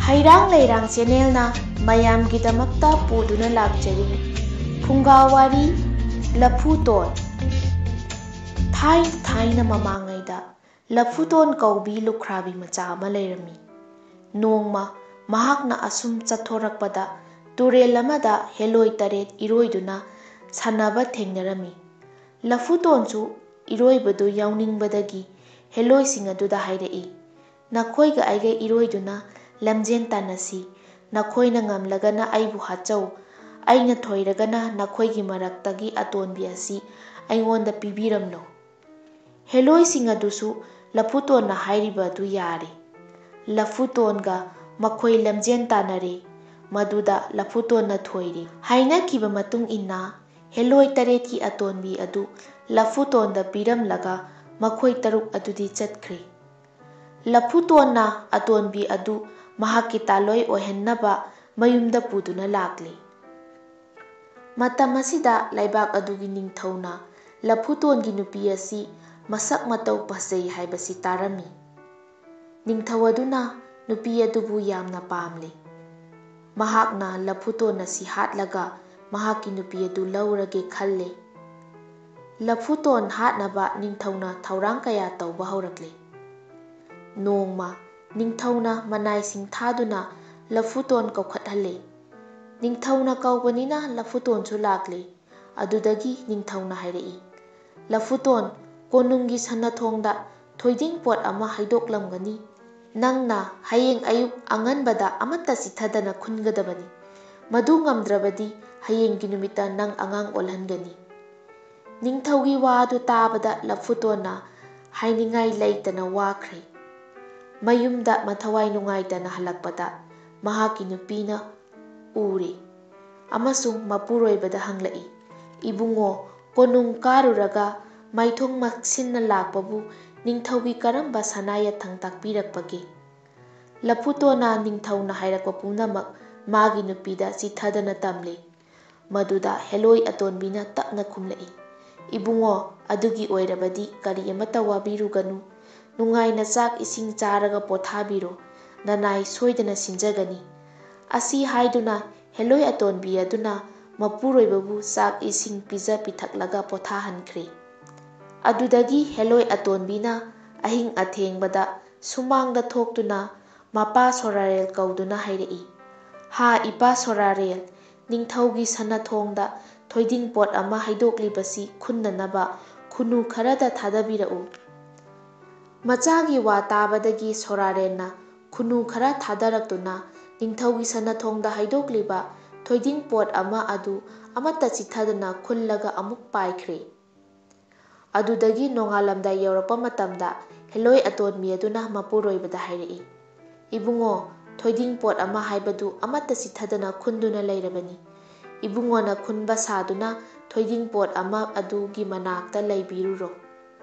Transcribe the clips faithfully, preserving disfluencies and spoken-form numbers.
ꯍꯩꯔꯥꯡ ꯂꯩꯔꯥꯡ ꯆꯦꯅꯦꯜꯅ ꯃꯌꯥꯝꯒꯤꯗꯃꯛꯇ ꯄꯨꯗꯨꯅ ꯂꯥꯛꯆꯔꯤ꯫ ꯐꯨꯡꯒꯥ ꯋꯥꯔꯤ, ꯂꯐꯨꯇꯣꯟ꯫ ꯊꯥꯏ ꯊꯥꯏꯅ ꯃꯃꯥꯡꯉꯩꯗ ꯂꯐꯨꯇꯣꯟ ꯀꯧꯕꯤ ꯂꯨꯈ꯭ꯔꯥꯕꯤ ꯃꯆꯥ ꯑꯃ ꯂꯩꯔꯝꯃꯤ꯫ ꯅꯣꯡꯃ ꯃꯍꯥꯛꯅ ꯑꯁꯨꯝ ꯆꯠꯊꯣꯔꯛꯄꯗ ꯇꯨꯔꯦꯜ ꯑꯃꯗ ꯍꯦꯂꯣꯏ ꯇꯔꯦꯠ ꯏꯔꯣꯏꯗꯨꯅ ꯁꯥꯟꯅꯕ ꯊꯦꯡꯅꯔꯝꯃꯤ꯫ ꯂꯐꯨꯇꯣꯟꯁꯨ ꯏꯔꯣꯏꯕꯗꯨ ꯌꯥꯎꯅꯤꯡꯕꯗꯒꯤ ꯍꯦꯂꯣꯏꯁꯤꯡ ꯑꯗꯨꯗ ꯍꯥꯏꯔꯛꯏ, "ꯅꯈꯣꯏꯒ ꯑꯩꯒ ꯏꯔꯣꯏꯗꯨꯅ ꯂꯝꯖꯦꯟ ꯇꯥꯟꯅꯁꯤ꯫ ꯅꯈꯣꯏꯅ ꯉꯝꯂꯒꯅ ꯑꯩꯕꯨ ꯍꯥꯠꯆꯧ, ꯑꯩꯅ ꯊꯣꯏꯔꯒꯅ ꯅꯈꯣꯏꯒꯤ ꯃꯔꯛꯇꯒꯤ ꯑꯇꯣꯟꯕꯤ ꯑꯁꯤ ꯑꯩꯉꯣꯟꯗ ꯄꯤꯕꯤꯔꯝꯂꯣ꯫" ꯍꯦꯂꯣꯏꯁꯤꯡ ꯑꯗꯨꯁꯨ ꯂꯐꯨꯇꯣꯟꯅ ꯍꯥꯏꯔꯤꯕ ꯑꯗꯨ ꯌꯥꯔꯦ꯫ ꯂꯐꯨꯇꯣꯟꯒ ꯃꯈꯣꯏ ꯂꯝꯖꯦꯟ ꯇꯥꯟꯅꯔꯦ꯫ ꯃꯗꯨꯗ ꯂꯐꯨꯇꯣꯟꯅ ꯊꯣꯏꯔꯦ꯫ ꯍꯥꯏꯅꯈꯤꯕ ꯃꯇꯨꯡ ꯏꯟꯅ ꯍꯦꯂꯣꯏ ꯇꯔꯦꯠꯀꯤ ꯑꯇꯣꯟꯕꯤ ꯑꯗꯨ ꯂꯐꯨꯇꯣꯟꯗ ꯄꯤꯔꯝꯂꯒ ꯃꯈꯣꯏ ꯇꯔꯨꯛ ꯑꯗꯨꯗꯤ ꯆꯠꯈ꯭ꯔꯦ꯫ ꯂꯐꯨꯇꯣꯟꯅ ꯑꯇꯣꯟꯕꯤ ꯑꯗꯨ ꯃꯍꯥꯛꯀꯤ ꯇꯥꯂꯣꯏ ꯑꯣꯏꯍꯟꯅꯕ ꯃꯌꯨꯝꯗ ꯄꯨꯗꯨꯅ ꯂꯥꯛꯂꯦ꯫ ꯃꯇꯝ ꯑꯁꯤꯗ ꯂꯩꯕꯥꯛ ꯑꯗꯨꯒꯤ ꯅꯤꯡꯊꯧꯅ ꯂꯐꯨꯇꯣꯟꯒꯤ ꯅꯨꯄꯤ ꯑꯁꯤ ꯃꯁꯛ ꯃꯇꯧ ꯐꯖꯩ ꯍꯥꯏꯕꯁꯤ ꯇꯥꯔꯝꯃꯤ꯫ ꯅꯤꯡꯊꯧ ꯑꯗꯨꯅ ꯅꯨꯄꯤ ꯑꯗꯨꯕꯨ ꯌꯥꯝꯅ ꯄꯥꯝꯂꯦ꯫ ꯃꯍꯥꯛꯅ ꯂꯐꯨꯇꯣꯟ ꯑꯁꯤ ꯍꯥꯠꯂꯒ ꯃꯍꯥꯛꯀꯤ ꯅꯨꯄꯤ ꯑꯗꯨ ꯂꯧꯔꯒꯦ ꯈꯜꯂꯦ꯫ ꯂꯐꯨꯇꯣꯟ ꯍꯥꯠꯅꯕ ꯅꯤꯡꯊꯧꯅ ꯊꯧꯔꯥꯡ ꯀꯌꯥ ꯇꯧꯕ ꯍꯧꯔꯛꯂꯦ꯫ ꯅꯣꯡꯃ ꯅꯤꯡꯊꯧꯅ ꯃꯅꯥꯏꯁꯤꯡ ꯊꯥꯗꯨꯅ ꯂꯐꯨꯇꯣꯟ ꯀꯧꯈꯠꯍꯜꯂꯦ꯫ ꯅꯤꯡꯊꯧꯅ ꯀꯧꯕꯅꯤꯅ ꯂꯐꯨꯇꯣꯟꯁꯨ ꯂꯥꯛꯂꯦ꯫ ꯑꯗꯨꯗꯒꯤ ꯅꯤꯡꯊꯧꯅ ꯍꯥꯏꯔꯛꯏ, "ꯂꯐꯨꯇꯣꯟ, ꯀꯣꯅꯨꯡꯒꯤ ꯁꯅꯥꯊꯣꯡꯗ ꯊꯣꯏꯗꯤꯡ ꯄꯣꯠ ꯑꯃ ꯍꯩꯗꯣꯛꯂꯝꯒꯅꯤ꯫ ꯅꯪꯅ ꯍꯌꯦꯡ ꯑꯌꯨꯛ ꯑꯉꯟꯕꯗ ꯑꯃꯠꯇ ꯆꯤꯠꯊꯗꯅ ꯈꯨꯟꯒꯗꯕꯅꯤ꯫ ꯃꯗꯨ ꯉꯝꯗ꯭ꯔꯕꯗꯤ ꯍꯌꯦꯡꯒꯤ ꯅꯨꯃꯤꯠꯇ ꯅꯪ ꯑꯉꯥꯡ ꯑꯣꯜꯍꯟꯒꯅꯤ꯫" ꯅꯤꯡꯊꯧꯒꯤ ꯋꯥ ꯑꯗꯨ ꯇꯥꯕꯗ ꯂꯐꯨꯇꯣꯟꯅ ꯍꯥꯏꯅꯤꯡꯉꯥꯏ ꯂꯩꯇꯅ ꯋꯥꯈ꯭ꯔꯦ꯫ ꯃꯌꯨꯝꯗ ꯃꯊꯋꯥꯏ ꯅꯨꯡꯉꯥꯏꯇꯅ ꯍꯜꯂꯛꯄꯗ ꯃꯍꯥꯛꯀꯤ ꯅꯨꯄꯤꯅ ꯎꯔꯦ ꯑꯃꯁꯨꯡ ꯃꯄꯨꯔꯣꯏꯕꯗ ꯍꯪꯂꯛꯏ, "ꯏꯕꯨꯡꯉꯣ, ꯀꯣꯅꯨꯡ ꯀꯥꯔꯨꯔꯒ ꯃꯥꯏꯊꯣꯡ ꯃꯛꯁꯤꯟꯅ ꯂꯥꯛꯄꯕꯨ ꯅꯤꯡꯊꯧꯒꯤ ꯀꯔꯝꯕ ꯁꯅꯥ ꯌꯥꯊꯪ ꯇꯥꯛꯄꯤꯔꯛꯄꯒꯦ?" ꯂꯐꯨꯇꯣꯟꯅ ꯅꯤꯡꯊꯧꯅ ꯍꯥꯏꯔꯛꯄ ꯄꯨꯝꯅꯃꯛ ꯃꯥꯒꯤ ꯅꯨꯄꯤꯗ ꯆꯤꯠꯊꯗꯅ ꯇꯝꯂꯦ꯫ ꯃꯗꯨꯗ ꯍꯦꯂꯣꯏ ꯑꯇꯣꯟꯕꯤꯅ ꯇꯞꯅ ꯈꯨꯝꯂꯛꯏ, "ꯏꯕꯨꯡꯉꯣ, ꯑꯗꯨꯒꯤ ꯑꯣꯏꯔꯕꯗꯤ ꯀꯔꯤ ꯑꯃꯠꯇ ꯋꯥꯕꯤꯔꯨꯒꯅꯨ꯫ ꯅꯨꯡꯉꯥꯏꯅ ꯆꯥꯛ ꯏꯁꯤꯡ ꯆꯥꯔꯒ ꯄꯣꯊꯥꯕꯤꯔꯣ꯫ ꯅꯅꯥꯏ ꯁꯣꯏꯗꯅ ꯁꯤꯟꯖꯒꯅꯤ꯫ ꯑꯁꯤ ꯍꯥꯏꯗꯨꯅ ꯍꯦꯂꯣꯏ ꯑꯇꯣꯟꯕꯤ ꯑꯗꯨꯅ ꯃꯄꯨꯔꯣꯏꯕꯕꯨ ꯆꯥꯛ ꯏꯁꯤꯡ ꯄꯤꯖ ꯄꯤꯊꯛꯂꯒ ꯄꯣꯊꯥꯍꯟꯈ꯭ꯔꯦ꯫ ꯑꯗꯨꯗꯒꯤ ꯍꯦꯂꯣꯏ ꯑꯇꯣꯟꯕꯤꯅ ꯑꯍꯤꯡ ꯑꯊꯦꯡꯕꯗ ꯁꯨꯃꯥꯡꯗ ꯊꯣꯛꯇꯨꯅ ꯃꯄꯥ ꯁꯣꯔꯥꯔꯦꯜ ꯀꯧꯗꯨꯅ ꯍꯥꯏꯔꯛꯏ, "ꯍꯥ, ꯏꯄꯥ ꯁꯣꯔꯥꯔꯦꯜ, ꯅꯤꯡꯊꯧꯒꯤ ꯁꯅꯥꯊꯣꯡꯗ ꯊꯣꯏꯗꯤꯡ ꯄꯣꯠ ꯑꯃ ꯍꯩꯗꯣꯛꯂꯤꯕꯁꯤ ꯈꯨꯟꯅꯅꯕ ꯈꯨꯅꯨ ꯈꯔꯗ ꯊꯥꯗꯕꯤꯔꯛꯎ꯫" ꯃꯆꯥꯒꯤ ꯋꯥ ꯇꯥꯕꯗꯒꯤ ꯁꯣꯔꯥꯔꯦꯜꯅ ꯈꯨꯅꯨ ꯈꯔ ꯊꯥꯗꯔꯛꯇꯨꯅ ꯅꯤꯡꯊꯧꯒꯤ ꯁꯅꯥꯊꯣꯡꯗ ꯍꯩꯗꯣꯛꯂꯤꯕ ꯊꯣꯏꯗꯤꯡ ꯄꯣꯠ ꯑꯃ ꯑꯗꯨ ꯑꯃꯠꯇ ꯆꯤꯠꯊꯗꯅ ꯈꯨꯜꯂꯒ ꯑꯃꯨꯛ ꯄꯥꯏꯈ꯭ꯔꯦ꯫ ꯑꯗꯨꯗꯒꯤ ꯅꯣꯡꯉꯥꯜꯂꯝꯗꯥꯏ ꯌꯧꯔꯛꯄ ꯃꯇꯝꯗ ꯍꯦꯂꯣꯏ ꯑꯇꯣꯟꯕꯤ ꯑꯗꯨꯅ ꯃꯄꯨꯔꯣꯏꯕꯗ ꯍꯥꯏꯔꯛꯏ, "ꯏꯕꯨꯡꯉꯣ, ꯊꯣꯏꯗꯤꯡ ꯄꯣꯠ ꯑꯃ ꯍꯥꯏꯕꯗꯨ ꯑꯃꯠꯇ ꯆꯤꯠꯊꯗꯅ ꯈꯨꯟꯗꯨꯅ ꯂꯩꯔꯕꯅꯤ꯫ ꯏꯕꯨꯡꯉꯣꯅ ꯈꯨꯟꯕ ꯁꯥꯗꯨꯅ ꯊꯣꯏꯗꯤꯡ ꯄꯣꯠ ꯑꯃ ꯑꯗꯨꯒꯤ ꯃꯅꯥꯛꯇ ꯂꯩꯕꯤꯔꯨꯔꯣ꯫"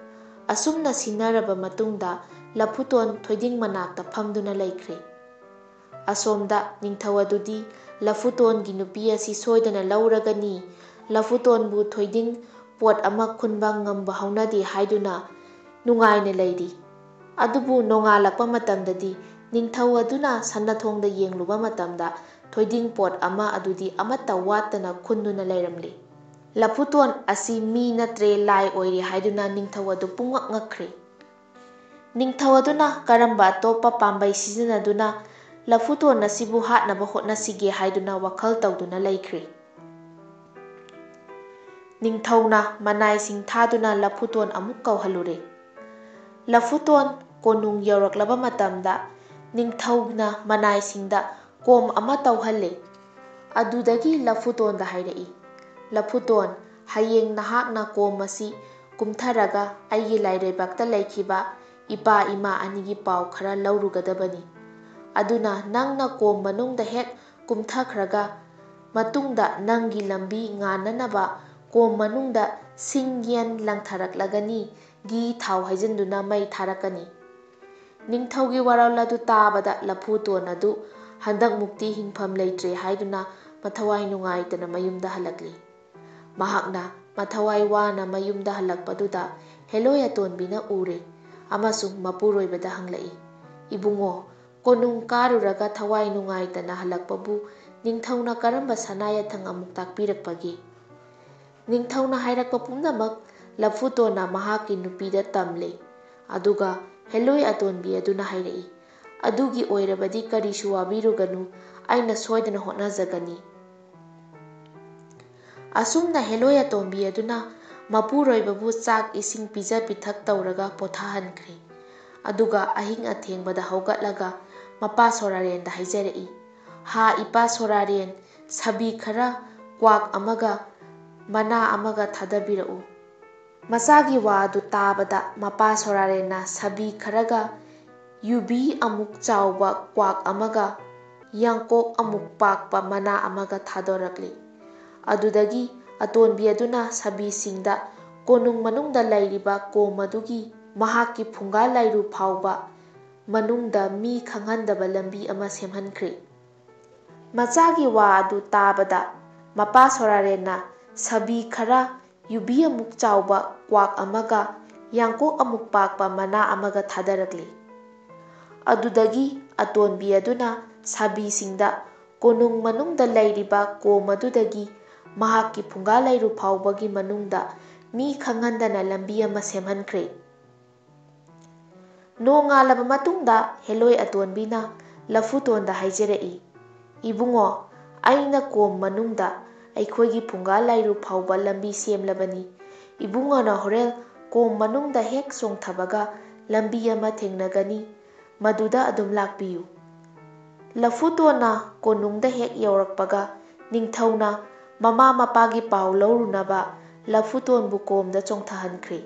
ꯑꯁꯨꯝꯅ ꯁꯤꯟꯅꯔꯕ ꯃꯇꯨꯡꯗ ꯂꯐꯨꯇꯣꯟ ꯊꯣꯏꯗꯤꯡ ꯃꯅꯥꯛꯇ ꯐꯝꯗꯨꯅ ꯂꯩꯈ꯭ꯔꯦ꯫ ꯑꯁꯣꯝꯗ ꯅꯤꯡꯊꯧ ꯑꯗꯨꯗꯤ ꯂꯐꯨꯇꯣꯟꯒꯤ ꯅꯨꯄꯤ ꯑꯁꯤ ꯁꯣꯏꯗꯅ ꯂꯧꯔꯒꯅꯤ, ꯂꯐꯨꯇꯣꯟꯕꯨ ꯊꯣꯏꯗꯤꯡ ꯄꯣꯠ ꯑꯃ ꯈꯨꯟꯕ ꯉꯝꯕ ꯍꯧꯅꯗꯦ ꯍꯥꯏꯗꯨꯅ ꯅꯨꯡꯉꯥꯏꯅ ꯂꯩꯔꯤ꯫ ꯑꯗꯨꯕꯨ ꯅꯣꯡꯉꯥꯜꯂꯛꯄ ꯃꯇꯝꯗꯗꯤ ꯅꯤꯡꯊꯧ ꯑꯗꯨꯅ ꯁꯅꯥꯊꯣꯡꯗ ꯌꯦꯡꯂꯨꯕ ꯃꯇꯝꯗ ꯊꯣꯏꯗꯤꯡ ꯄꯣꯠ ꯑꯃ ꯑꯗꯨꯗꯤ ꯑꯃꯠꯇ ꯋꯥꯠꯇꯅ ꯈꯨꯟꯗꯨꯅ ꯂꯩꯔꯝꯂꯤ꯫ ꯂꯐꯨꯇꯣꯟ ꯑꯁꯤ ꯃꯤ ꯅꯠꯇ꯭ꯔꯦ, ꯂꯥꯏ ꯑꯣꯏꯔꯦ ꯍꯥꯏꯗꯨꯅ ꯅꯤꯡꯊꯧ ꯑꯗꯨ ꯄꯨꯡꯉꯛ ꯉꯛꯈ꯭ꯔꯦ꯫ ꯅꯤꯡꯊꯧ ꯑꯗꯨꯅ ꯀꯔꯝꯕ ꯑꯇꯣꯞꯄ ꯄꯥꯝꯕꯩ ꯁꯤꯖꯤꯟꯅꯗꯨꯅ ꯂꯐꯨꯇꯣꯟ ꯑꯁꯤꯕꯨ ꯍꯥꯠꯅꯕ ꯍꯣꯠꯅꯁꯤꯒꯦ ꯍꯥꯏꯗꯨꯅ ꯋꯥꯈꯜ ꯇꯧꯗꯨꯅ ꯂꯩꯈ꯭ꯔꯦ꯫ ꯅꯤꯡꯊꯧꯅ ꯃꯅꯥꯏꯁꯤꯡ ꯊꯥꯗꯨꯅ ꯂꯐꯨꯇꯣꯟ ꯑꯃꯨꯛ ꯀꯧꯍꯜꯂꯨꯔꯦ꯫ ꯂꯐꯨꯇꯣꯟ ꯀꯣꯅꯨꯡ ꯌꯧꯔꯛꯂꯕ ꯃꯇꯝꯗ ꯅꯤꯡꯊꯧꯅ ꯃꯅꯥꯏꯁꯤꯡꯗ ꯀꯣꯝ ꯑꯃ ꯇꯧꯍꯜꯂꯦ꯫ ꯑꯗꯨꯗꯒꯤ ꯂꯐꯨꯇꯣꯟꯗ ꯍꯥꯏꯔꯛꯏ, "ꯂꯐꯨꯇꯣꯟ, ꯍꯌꯦꯡ ꯅꯍꯥꯛꯅ ꯀꯣꯝ ꯑꯁꯤ ꯀꯨꯝꯊꯔꯒ ꯑꯩꯒꯤ ꯂꯥꯏꯔꯩꯕꯥꯛꯇ ꯂꯩꯈꯤꯕ ꯏꯄꯥ ꯏꯃꯥ ꯑꯅꯤꯒꯤ ꯄꯥꯎ ꯈꯔ ꯂꯧꯔꯨꯒꯗꯕꯅꯤ꯫ ꯑꯗꯨꯅ ꯅꯪꯅ ꯀꯣꯝ ꯃꯅꯨꯡꯗ ꯍꯦꯛ ꯀꯨꯝꯊꯈ꯭ꯔꯒ ꯃꯇꯨꯡꯗ ꯅꯪꯒꯤ ꯂꯝꯕꯤ ꯉꯥꯟꯅꯅꯕ ꯀꯣꯝ ꯃꯅꯨꯡꯗ ꯁꯤꯡ ꯌꯦꯟ ꯂꯪꯊꯔꯛꯂꯒꯅꯤ, ꯘꯤ ꯊꯥꯎ ꯍꯩꯖꯤꯟꯗꯨꯅ ꯃꯩ ꯊꯥꯔꯛꯀꯅꯤ꯫" ꯅꯤꯡꯊꯧꯒꯤ ꯋꯥꯔꯣꯜ ꯑꯗꯨ ꯇꯥꯕꯗ ꯂꯐꯨꯇꯣꯟ ꯑꯗꯨ ꯍꯟꯗꯛꯃꯨꯛꯇꯤ ꯍꯤꯡꯐꯝ ꯂꯩꯇ꯭ꯔꯦ ꯍꯥꯏꯗꯨꯅ ꯃꯊꯋꯥꯏ ꯅꯨꯡꯉꯥꯏꯇꯅ ꯃꯌꯨꯝꯗ ꯍꯜꯂꯛꯂꯤ꯫ ꯃꯍꯥꯛꯅ ꯃꯊꯋꯥꯏ ꯋꯥꯅ ꯃꯌꯨꯝꯗ ꯍꯜꯂꯛꯄꯗꯨꯗ ꯍꯦꯂꯣꯏ ꯑꯇꯣꯟꯕꯤꯅ ꯎꯔꯦ ꯑꯃꯁꯨꯡ ꯃꯄꯨꯔꯣꯏꯕꯗ ꯍꯪꯂꯛꯏ, "ꯏꯕꯨꯡꯉꯣ, ꯀꯣꯅꯨꯡ ꯀꯥꯔꯨꯔꯒ ꯊꯋꯥꯏ ꯅꯨꯡꯉꯥꯏꯇꯅ ꯍꯜꯂꯛꯄꯕꯨ ꯅꯤꯡꯊꯧꯅ ꯀꯔꯝꯕ ꯁꯅꯥ ꯌꯥꯊꯪ ꯑꯃꯨꯛ ꯇꯥꯛꯄꯤꯔꯛꯄꯒꯦ? ꯅꯤꯡꯊꯧꯅ ꯍꯥꯏꯔꯛꯄ ꯄꯨꯝꯅꯃꯛ ꯂꯐꯨꯇꯣꯟꯅ ꯃꯍꯥꯛꯀꯤ ꯅꯨꯄꯤꯗ ꯇꯝꯂꯦ꯫ ꯑꯗꯨꯒ ꯍꯦꯂꯣꯏ ꯑꯇꯣꯟꯕꯤ ꯑꯗꯨꯅ ꯍꯥꯏꯔꯛꯏ, "ꯑꯗꯨꯒꯤ ꯑꯣꯏꯔꯕꯗꯤ ꯀꯔꯤꯁꯨ ꯋꯥꯕꯤꯔꯨꯒꯅꯨ, ꯑꯩꯅ ꯁꯣꯏꯗꯅ ꯍꯣꯠꯅꯖꯒꯅꯤ꯫" ꯑꯁꯨꯝꯅ ꯍꯦꯂꯣꯏ ꯑꯇꯣꯝꯕꯤ ꯑꯗꯨꯅ ꯃꯄꯨꯔꯣꯏꯕꯕꯨ ꯆꯥꯛ ꯏꯁꯤꯡ ꯄꯤꯖ ꯄꯤꯊꯛ ꯇꯧꯔꯒ ꯄꯣꯊꯥꯍꯟꯈ꯭ꯔꯦ꯫ ꯑꯗꯨꯒ ꯑꯍꯤꯡ ꯑꯊꯦꯡꯕꯗ ꯍꯧꯒꯠꯂꯒ ꯃꯄꯥ ꯁꯣꯔꯥꯔꯦꯟꯗ ꯍꯥꯏꯖꯔꯛꯏ, "ꯍꯥ ꯏꯄꯥ ꯁꯣꯔꯥꯔꯦꯟ, ꯁꯥꯕꯤ ꯈꯔ, ꯀ꯭ꯋꯥꯛ ꯑꯃꯒ ꯃꯅꯥ ꯑꯃꯒ ꯊꯥꯗꯕꯤꯔꯛꯎ꯫" ꯃꯆꯥꯒꯤ ꯋꯥ ꯑꯗꯨ ꯇꯥꯕꯗ ꯃꯄꯥ ꯁꯣꯔꯥꯔꯦꯟꯅ ꯁꯥꯕꯤ ꯈꯔꯒ ꯌꯨꯕꯤ ꯑꯃꯨꯛ ꯆꯥꯎꯕ ꯀ꯭ꯋꯥꯛ ꯑꯃꯒ ꯌꯥꯡꯀꯣꯛ ꯑꯃꯨꯛ ꯄꯥꯛꯄ ꯃꯅꯥ ꯑꯃꯒ ꯊꯥꯗꯣꯔꯛꯂꯤ꯫ ꯑꯗꯨꯗꯒꯤ ꯑꯇꯣꯟꯕꯤ ꯑꯗꯨꯅ ꯁꯥꯕꯤꯁꯤꯡꯗ ꯀꯣꯅꯨꯡ ꯃꯅꯨꯡꯗ ꯂꯩꯔꯤꯕ ꯀꯣꯝ ꯑꯗꯨꯒꯤ ꯃꯍꯥꯛꯀꯤ ꯐꯨꯡꯒꯥ ꯂꯥꯏꯔꯨ ꯐꯥꯎꯕ ꯃꯅꯨꯡꯗ ꯃꯤ ꯈꯪꯍꯟꯗꯕ ꯂꯝꯕꯤ ꯑꯃ ꯁꯦꯝꯍꯟꯈ꯭ꯔꯦ꯫ ꯃꯆꯥꯒꯤ ꯋꯥ ꯑꯗꯨ ꯇꯥꯕꯗ ꯃꯄꯥ ꯁꯣꯔꯥꯔꯦꯟꯅ ꯁꯥꯕꯤ ꯈꯔ ꯌꯨꯕꯤ ꯑꯃꯨꯛ ꯆꯥꯎꯕ ꯀ꯭ꯋꯥꯛ ꯑꯃꯒ ꯌꯥꯡꯀꯣꯛ ꯑꯃꯨꯛ ꯄꯥꯛꯄ ꯃꯅꯥ ꯑꯃꯒ ꯊꯥꯗꯔꯛꯂꯤ꯫ ꯑꯗꯨꯗꯒꯤ ꯑꯇꯣꯟꯕꯤ ꯑꯗꯨꯅ ꯁꯥꯕꯤꯁꯤꯡꯗ ꯀꯣꯅꯨꯡ ꯃꯅꯨꯡꯗ ꯂꯩꯔꯤꯕ ꯀꯣꯝ ꯑꯗꯨꯗꯒꯤ ꯃꯍꯥꯛꯀꯤ ꯐꯨꯡꯒꯥ ꯂꯩꯔꯨ ꯐꯥꯎꯕꯒꯤ ꯃꯅꯨꯡꯗ ꯃꯤ ꯈꯪꯍꯟꯗꯅ ꯂꯝꯕꯤ ꯑꯃ ꯁꯦꯝꯍꯟꯈ꯭ꯔꯦ꯫ ꯅꯣꯡꯉꯥꯜꯂꯕ ꯃꯇꯨꯡꯗ ꯍꯦꯂꯣꯏ ꯑꯇꯣꯟꯕꯤꯅ ꯂꯐꯨꯇꯣꯟꯗ ꯍꯥꯏꯖꯔꯛꯏ, "ꯏꯕꯨꯡꯉꯣ, ꯑꯩꯅ ꯀꯣꯝ ꯃꯅꯨꯡꯗ ꯑꯩꯈꯣꯏꯒꯤ ꯐꯨꯡꯒꯥ ꯂꯥꯏꯔꯨ ꯐꯥꯎꯕ ꯂꯝꯕꯤ ꯁꯦꯝꯂꯕꯅꯤ꯫ ꯏꯕꯨꯡꯉꯣꯅ ꯍꯣꯔꯦꯟ ꯀꯣꯝ ꯃꯅꯨꯡꯗ ꯍꯦꯛ ꯆꯣꯡꯊꯕꯒ ꯂꯝꯕꯤ ꯑꯃ ꯊꯦꯡꯅꯒꯅꯤ, ꯃꯗꯨꯗ ꯑꯗꯨꯝ ꯂꯥꯛꯄꯤꯌꯨ꯫" ꯂꯐꯨꯇꯣꯟꯅ ꯀꯣꯅꯨꯡꯗ ꯍꯦꯛ ꯌꯧꯔꯛꯄꯒ ꯅꯤꯡꯊꯧꯅ ꯃꯃꯥ ꯃꯄꯥꯒꯤ ꯄꯥꯎ ꯂꯧꯔꯨꯅꯕ ꯂꯐꯨꯇꯣꯟꯕꯨ ꯀꯣꯝꯗ ꯆꯣꯡꯊꯍꯟꯈ꯭ꯔꯦ꯫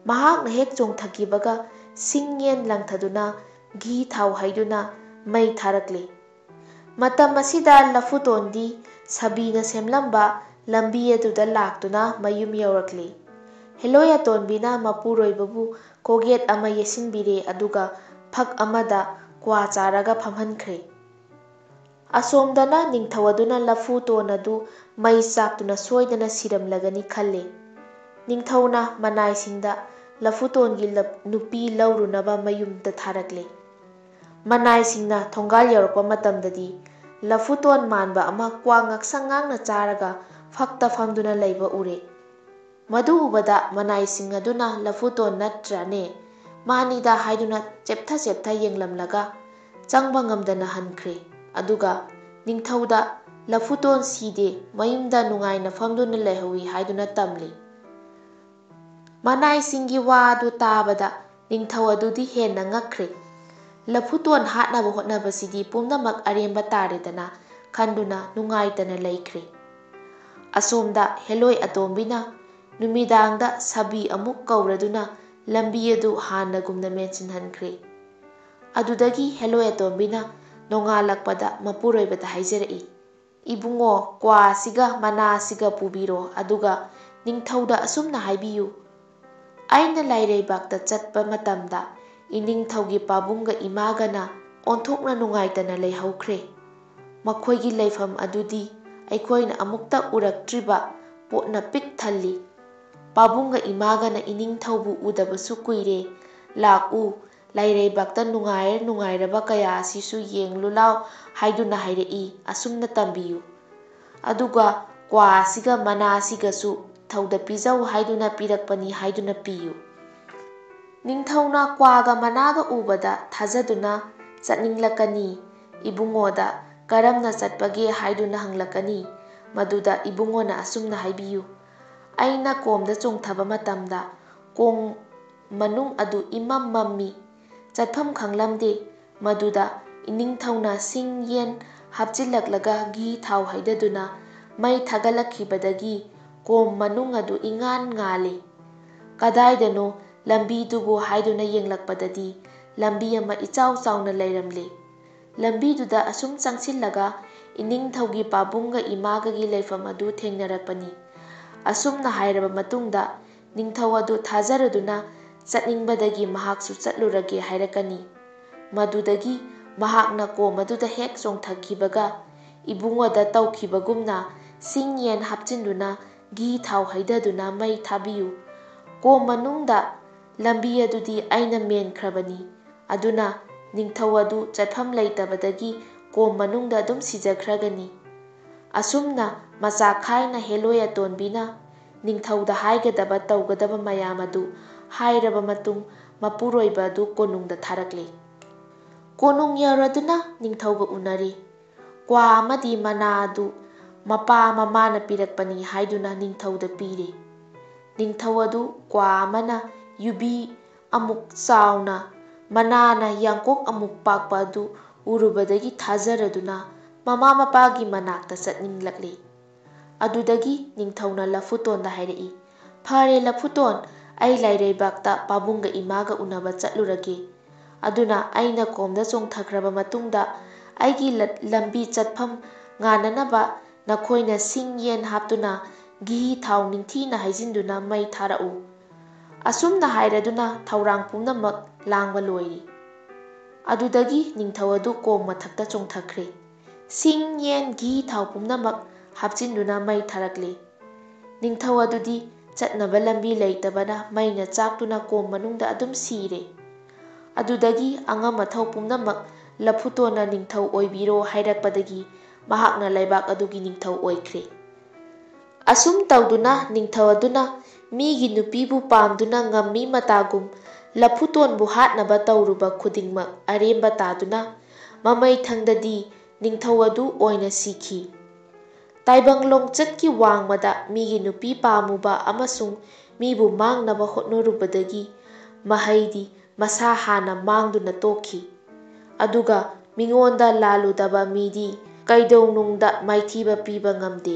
ꯃꯍꯥꯛꯅ ꯍꯦꯛ ꯆꯣꯡꯊꯈꯤꯕꯒ ꯁꯤꯡ ꯌꯦꯟ ꯂꯪꯊꯗꯨꯅ ꯘꯤ ꯊꯥꯎ ꯍꯩꯗꯨꯅ ꯃꯩ ꯊꯥꯔꯛꯂꯤ꯫ ꯃꯇꯝ ꯑꯁꯤꯗ ꯂꯐꯨꯇꯣꯟꯗꯤ ꯁꯥꯕꯤꯅ ꯁꯦꯝꯂꯝꯕ ꯂꯝꯕꯤ ꯑꯗꯨꯗ ꯂꯥꯛꯇꯨꯅ ꯃꯌꯨꯝ ꯌꯧꯔꯛꯂꯤ꯫ ꯍꯦꯂꯣꯏ ꯑꯇꯣꯟꯕꯤꯅ ꯃꯄꯨꯔꯣꯏꯕꯕꯨ ꯀꯣꯛꯌꯦꯠ ꯑꯃ ꯌꯦꯠꯁꯤꯟꯕꯤꯔꯦ, ꯑꯗꯨꯒ ꯐꯛ ꯑꯃꯗ ꯀ꯭ꯋꯥ ꯆꯥꯔꯒ ꯐꯝꯍꯟꯈ꯭ꯔꯦ꯫ ꯑꯁꯣꯝꯗꯅ ꯅꯤꯡꯊꯧ ꯑꯗꯨꯅ ꯂꯐꯨꯇꯣꯟ ꯑꯗꯨ ꯃꯩ ꯆꯥꯛꯇꯨꯅ ꯁꯣꯏꯗꯅ ꯁꯤꯔꯝꯂꯒꯅꯤ ꯈꯜꯂꯤ꯫ ꯅꯤꯡꯊꯧꯅ ꯃꯅꯥꯏꯁꯤꯡꯗ ꯂꯐꯨꯇꯣꯟꯒꯤ ꯂꯞ-, ꯅꯨꯄꯤ ꯂꯧꯔꯨꯅꯕ ꯃꯌꯨꯝꯗ ꯊꯥꯔꯛꯂꯦ꯫ ꯃꯅꯥꯏꯁꯤꯡꯅ ꯊꯣꯡꯒꯥꯜ ꯌꯧꯔꯛꯄ ꯃꯇꯝꯗꯗꯤ ꯂꯐꯨꯇꯣꯟ ꯃꯥꯟꯕ ꯑꯃ ꯀ꯭ꯋꯥ ꯉꯛꯁꯪ ꯉꯥꯡꯅ ꯆꯥꯔꯒ ꯐꯛꯇ ꯐꯝꯗꯨꯅ ꯂꯩꯕ ꯎꯔꯦ꯫ ꯃꯗꯨ ꯎꯕꯗ ꯃꯅꯥꯏꯁꯤꯡ ꯑꯗꯨꯅ ꯂꯐꯨꯇꯣꯟ ꯅꯠꯇ꯭ꯔꯅꯦ, ꯃꯥꯅꯤꯗ ꯍꯥꯏꯗꯨꯅ ꯆꯦꯞꯊ ꯆꯦꯞꯊ ꯌꯦꯡꯂꯝꯂꯒ ꯆꯪꯕ ꯉꯝꯗꯅ ꯍꯟꯈ꯭ꯔꯦ꯫ ꯑꯗꯨꯒ ꯅꯤꯡꯊꯧꯗ ꯂꯐꯨꯇꯣꯟ ꯁꯤꯗꯦ, ꯃꯌꯨꯝꯗ ꯅꯨꯡꯉꯥꯏꯅ ꯐꯝꯗꯨꯅ ꯂꯩꯍꯧꯏ ꯍꯥꯏꯗꯨꯅ ꯇꯝꯂꯤ꯫ ꯃꯅꯥꯏꯁꯤꯡꯒꯤ ꯋꯥ ꯑꯗꯨ ꯇꯥꯕꯗ ꯅꯤꯡꯊꯧ ꯑꯗꯨꯗꯤ ꯍꯦꯟꯅ ꯉꯛꯈ꯭ꯔꯦ꯫ ꯂꯐꯨꯇꯣꯟ ꯍꯥꯠꯅꯕ ꯍꯣꯠꯅꯕꯁꯤꯗꯤ ꯄꯨꯝꯅꯃꯛ ꯑꯔꯦꯝꯕ ꯇꯥꯔꯦꯗꯅ ꯈꯟꯗꯨꯅ ꯅꯨꯡꯉꯥꯏꯇꯅ ꯂꯩꯈ꯭ꯔꯦ꯫ ꯑꯁꯣꯝꯗ ꯍꯦꯂꯣꯏ ꯑꯇꯣꯝꯕꯤꯅ ꯅꯨꯃꯤꯗꯥꯡꯗ ꯁꯥꯕꯤ ꯑꯃꯨꯛ ꯀꯧꯔꯗꯨꯅ ꯂꯝꯕꯤ ꯑꯗꯨ ꯍꯥꯟꯅꯒꯨꯝꯅ ꯃꯦꯟꯁꯤꯟꯍꯟꯈ꯭ꯔꯦ꯫ ꯑꯗꯨꯗꯒꯤ ꯍꯦꯂꯣꯏ ꯑꯇꯣꯝꯕꯤꯅ ꯅꯣꯡꯉꯥꯜꯂꯛꯄꯗ ꯃꯄꯨꯔꯣꯏꯕꯗ ꯍꯥꯏꯖꯔꯛꯏ, "ꯏꯕꯨꯡꯉꯣ, ꯀ꯭ꯋꯥꯁꯤꯒ ꯃꯅꯥꯁꯤꯒ ꯄꯨꯕꯤꯔꯣ, ꯑꯗꯨꯒ ꯅꯤꯡꯊꯧꯗ ꯑꯁꯨꯝꯅ ꯍꯥꯏꯕꯤꯌꯨ, ꯑꯩꯅ ꯂꯥꯏꯔꯩꯕꯥꯛꯇ ꯆꯠꯄ ꯃꯇꯝꯗ ꯏꯅꯤꯡꯊꯧꯒꯤ ꯄꯥꯕꯨꯡꯒ ꯏꯃꯥꯒꯅ ꯑꯣꯟꯊꯣꯛꯅ ꯅꯨꯡꯉꯥꯏꯇꯅ ꯂꯩꯍꯧꯈ꯭ꯔꯦ꯫ ꯃꯈꯣꯏꯒꯤ ꯂꯩꯐꯝ ꯑꯗꯨꯗꯤ ꯑꯩꯈꯣꯏꯅ ꯑꯃꯨꯛꯇ ꯎꯔꯛꯇ꯭ꯔꯤꯕ ꯄꯣꯠꯅ ꯄꯤꯛ ꯊꯜꯂꯤ꯫ ꯄꯥꯕꯨꯡꯒ ꯏꯃꯥꯒꯅ ꯏꯅꯤꯡꯊꯧꯕꯨ ꯎꯗꯕꯁꯨ ꯀꯨꯏꯔꯦ꯫ ꯂꯥꯛꯎ, ꯂꯥꯏꯔꯩꯕꯥꯛꯇ ꯅꯨꯡꯉꯥꯏꯔ ꯅꯨꯡꯉꯥꯏꯔꯕ ꯀꯌꯥ ꯑꯁꯤꯁꯨ ꯌꯦꯡꯂꯨ ꯂꯥꯎ" ꯍꯥꯏꯗꯨꯅ ꯍꯥꯏꯔꯛꯏ꯫ ꯑꯁꯨꯝꯅ ꯇꯝꯕꯤꯌꯨ꯫ ꯑꯗꯨꯒ ꯀ꯭ꯋꯥ ꯑꯁꯤꯒ ꯃꯅꯥ ꯑꯁꯤꯒꯁꯨ ꯊꯧꯗ ꯄꯤꯖꯧ ꯍꯥꯏꯗꯨꯅ ꯄꯤꯔꯛꯄꯅꯤ ꯍꯥꯏꯗꯨꯅ ꯄꯤꯌꯨ꯫ ꯅꯤꯡꯊꯧꯅ ꯀ꯭ꯋꯥꯒ ꯃꯅꯥꯒ ꯎꯕꯗ ꯊꯥꯖꯗꯨꯅ ꯆꯠꯅꯤꯡꯂꯛꯀꯅꯤ꯫ ꯏꯕꯨꯡꯉꯣꯗ ꯀꯔꯝꯅ ꯆꯠꯄꯒꯦ ꯍꯥꯏꯗꯨꯅ ꯍꯪꯂꯛꯀꯅꯤ꯫ ꯃꯗꯨꯗ ꯏꯕꯨꯡꯉꯣꯅ ꯑꯁꯨꯝꯅ ꯍꯥꯏꯕꯤꯌꯨ, "ꯑꯩꯅ ꯀꯣꯝꯗ ꯆꯣꯡꯊꯕ ꯃꯇꯝꯗ ꯀꯣꯝ ꯃꯅꯨꯡ ꯑꯗꯨ ꯏꯃꯝ ꯃꯝꯃꯤ꯫ ꯆꯠꯐꯝ ꯈꯪꯂꯝꯗꯦ꯫ ꯃꯗꯨꯗ ꯏꯅꯤꯡꯊꯧꯅ ꯁꯤꯡ ꯌꯦꯟ ꯍꯥꯞꯆꯤꯜꯂꯛꯂꯒ ꯘꯤ ꯊꯥꯎ ꯍꯩꯗꯗꯨꯅ ꯃꯩ ꯊꯥꯒꯠꯂꯛꯈꯤꯕꯗꯒꯤ ꯀꯣꯝ ꯃꯅꯨꯡ ꯑꯗꯨ ꯏꯉꯥꯟ ꯉꯥꯜꯂꯤ꯫ ꯀꯗꯥꯏꯗꯅꯣ ꯂꯝꯕꯤꯗꯨꯕꯨ ꯍꯥꯏꯗꯨꯅ ꯌꯦꯡꯂꯛꯄꯗꯗꯤ ꯂꯝꯕꯤ ꯑꯃ ꯏꯆꯥꯎ ꯆꯥꯎꯅ ꯂꯩꯔꯝꯂꯦ꯫ ꯂꯝꯕꯤꯗꯨꯗ ꯑꯁꯨꯝ ꯆꯪꯁꯤꯜꯂꯒ ꯏꯅꯤꯡꯊꯧꯒꯤ ꯄꯥꯕꯨꯡꯒ ꯏꯃꯥꯒꯒꯤ ꯂꯩꯐꯝ ꯑꯗꯨ ꯊꯦꯡꯅꯔꯛꯄꯅꯤ"꯫ ꯑꯁꯨꯝꯅ ꯍꯥꯏꯔꯕ ꯃꯇꯨꯡꯗ ꯅꯤꯡꯊꯧ ꯑꯗꯨ ꯊꯥꯖꯔꯗꯨꯅ ꯆꯠꯅꯤꯡꯕꯗꯒꯤ ꯃꯍꯥꯛꯁꯨ ꯆꯠꯂꯨꯔꯒꯦ ꯍꯥꯏꯔꯛꯀꯅꯤ꯫ ꯃꯗꯨꯗꯒꯤ ꯃꯍꯥꯛꯅ ꯀꯣꯝ ꯑꯗꯨꯗ ꯍꯦꯛ ꯆꯣꯡꯊꯈꯤꯕꯒ ꯏꯕꯨꯡꯉꯣꯗ ꯇꯧꯈꯤꯕꯒꯨꯝꯅ ꯁꯤꯡ ꯌꯦꯟ ꯍꯥꯞꯆꯤꯟꯗꯨꯅ ꯘꯤ ꯊꯥꯎ ꯍꯩꯗꯗꯨꯅ ꯃꯩ ꯊꯥꯕꯤꯌꯨ꯫ ꯀꯣꯝ ꯃꯅꯨꯡꯗ ꯂꯝꯕꯤ ꯑꯗꯨꯗꯤ ꯑꯩꯅ ꯃꯦꯟꯈ꯭ꯔꯕꯅꯤ꯫ ꯑꯗꯨꯅ ꯅꯤꯡꯊꯧ ꯑꯗꯨ ꯆꯠꯐꯝ ꯂꯩꯇꯕꯗꯒꯤ ꯀꯣꯝ ꯃꯅꯨꯡꯗ ꯑꯗꯨꯝ ꯁꯤꯖꯈ꯭ꯔꯒꯅꯤ꯫ ꯑꯁꯨꯝꯅ ꯃꯆꯥ ꯈꯥꯏꯅ ꯍꯦꯂꯣꯏ ꯑꯇꯣꯟꯕꯤꯅ ꯅꯤꯡꯊꯧꯗ ꯍꯥꯏꯒꯗꯕ ꯇꯧꯒꯗꯕ ꯃꯌꯥꯝ ꯑꯗꯨ ꯍꯥꯏꯔꯕ ꯃꯇꯨꯡ, ꯃꯄꯨꯔꯣꯏꯕ ꯑꯗꯨ ꯀꯣꯅꯨꯡꯗ ꯊꯥꯔꯛꯂꯦ꯫ ꯀꯣꯅꯨꯡ ꯌꯧꯔꯗꯨꯅ ꯅꯤꯡꯊꯧꯒ ꯎꯅꯔꯦ꯫ ꯀ꯭ꯋꯥ ꯑꯃꯗꯤ ꯃꯅꯥ ꯑꯗꯨ ꯃꯄꯥ ꯃꯃꯥꯅ ꯄꯤꯔꯛꯄꯅꯤ ꯍꯥꯏꯗꯨꯅ ꯅꯤꯡꯊꯧꯗ ꯄꯤꯔꯦ꯫ ꯅꯤꯡꯊꯧ ꯑꯗꯨ ꯀ꯭ꯋꯥ ꯑꯃꯅ ꯌꯨꯕꯤ ꯑꯃꯨꯛ ꯆꯥꯎꯅ, ꯃꯅꯥꯅ ꯌꯥꯡꯀꯣꯛ ꯑꯃꯨꯛ ꯄꯥꯛꯄ ꯑꯗꯨ ꯎꯔꯨꯕꯗꯒꯤ ꯊꯥꯖꯔꯗꯨꯅ ꯃꯃꯥ ꯃꯄꯥꯒꯤ ꯃꯅꯥꯛꯇ ꯆꯠꯅꯤꯡꯂꯛꯂꯦ꯫ ꯑꯗꯨꯗꯒꯤ ꯅꯤꯡꯊꯧꯅ ꯂꯐꯨꯇꯣꯟꯗ ꯍꯥꯏꯔꯛꯏ, "ꯐꯔꯦ ꯂꯐꯨꯇꯣꯟ, ꯑꯩ ꯂꯥꯏꯔꯩꯕꯥꯛꯇ ꯄꯥꯕꯨꯡꯒ ꯏꯃꯥꯒ ꯎꯅꯕ ꯆꯠꯂꯨꯔꯒꯦ꯫ ꯑꯗꯨꯅ ꯑꯩꯅ ꯀꯣꯝꯗ ꯆꯣꯡꯊꯈ꯭ꯔꯕ ꯃꯇꯨꯡꯗ ꯑꯩꯒꯤ ꯂ-, ꯂꯝꯕꯤ ꯆꯠꯐꯝ ꯉꯥꯟꯅꯅꯕ ꯅꯈꯣꯏꯅ ꯁꯤꯡ ꯌꯦꯟ ꯍꯥꯞꯇꯨꯅ ꯘꯤ ꯊꯥꯎ ꯅꯤꯡꯊꯤꯅ ꯍꯩꯖꯤꯟꯗꯨꯅ ꯃꯩ ꯊꯥꯔꯛꯎ꯫" ꯑꯁꯨꯝꯅ ꯍꯥꯏꯔꯗꯨꯅ ꯊꯧꯔꯥꯡ ꯄꯨꯝꯅꯃꯛ ꯂꯥꯡꯕ ꯂꯣꯏꯔꯤ꯫ ꯑꯗꯨꯗꯒꯤ ꯅꯤꯡꯊꯧ ꯑꯗꯨ ꯀꯣꯝ ꯃꯊꯛꯇ ꯆꯣꯡꯊꯈ꯭ꯔꯦ꯫ ꯁꯤꯡ, ꯌꯦꯟ, ꯘꯤ, ꯊꯥꯎ ꯄꯨꯝꯅꯃꯛ ꯍꯥꯞꯆꯤꯟꯗꯨꯅ ꯃꯩ ꯊꯥꯔꯛꯂꯦ꯫ ꯅꯤꯡꯊꯧ ꯑꯗꯨꯗꯤ ꯆꯠꯅꯕ ꯂꯝꯕꯤ ꯂꯩꯇꯕꯅ ꯃꯩꯅ ꯆꯥꯛꯇꯨꯅ ꯀꯣꯝ ꯃꯅꯨꯡꯗ ꯑꯗꯨꯝ ꯁꯤꯔꯦ꯫ ꯑꯗꯨꯗꯒꯤ ꯑꯉꯝ ꯑꯊꯧ ꯄꯨꯝꯅꯃꯛ ꯂꯐꯨꯇꯣꯟꯅ ꯅꯤꯡꯊꯧ ꯑꯣꯏꯕꯤꯔꯣ ꯍꯥꯏꯔꯛꯄꯗꯒꯤ ꯃꯍꯥꯛꯅ ꯂꯩꯕꯥꯛ ꯑꯗꯨꯒꯤ ꯅꯤꯡꯊꯧ ꯑꯣꯏꯈ꯭ꯔꯦ꯫ ꯑꯁꯨꯝ ꯇꯧꯗꯨꯅ ꯅꯤꯡꯊꯧ ꯑꯗꯨꯅ ꯃꯤꯒꯤ ꯅꯨꯄꯤꯕꯨ ꯄꯥꯝꯗꯨꯅ ꯉꯝꯃꯤ ꯃꯇꯥꯒꯨꯝ ꯂꯐꯨꯇꯣꯟꯕꯨ ꯍꯥꯠꯅꯕ ꯇꯧꯔꯨꯕ ꯈꯨꯗꯤꯡꯃꯛ ꯑꯔꯦꯝꯕ ꯇꯥꯗꯨꯅ ꯃꯃꯩ ꯊꯪꯗꯗꯤ ꯅꯤꯡꯊꯧ ꯑꯗꯨ ꯑꯣꯏꯅ ꯁꯤꯈꯤ꯫ ꯇꯥꯏꯕꯪ ꯂꯣꯡꯆꯠꯀꯤ ꯋꯥꯡꯃꯗ ꯃꯤꯒꯤ ꯅꯨꯄꯤ ꯄꯥꯝꯃꯨꯕ ꯑꯃꯁꯨꯡ ꯃꯤꯕꯨ ꯃꯥꯡꯅꯕ ꯍꯣꯠꯅꯔꯨꯕꯗꯒꯤ ꯃꯍꯩꯗꯤ ꯃꯁꯥ ꯍꯥꯟꯅ ꯃꯥꯡꯗꯨꯅ ꯇꯣꯛꯈꯤ꯫ ꯑꯗꯨꯒ ꯃꯤꯉꯣꯟꯗ ꯂꯥꯜꯂꯨꯗꯕ ꯃꯤꯗꯤ ꯀꯩꯗꯧꯅꯨꯡꯗ ꯃꯥꯏꯊꯤꯕ ꯄꯤꯕ ꯉꯝꯗꯦ꯫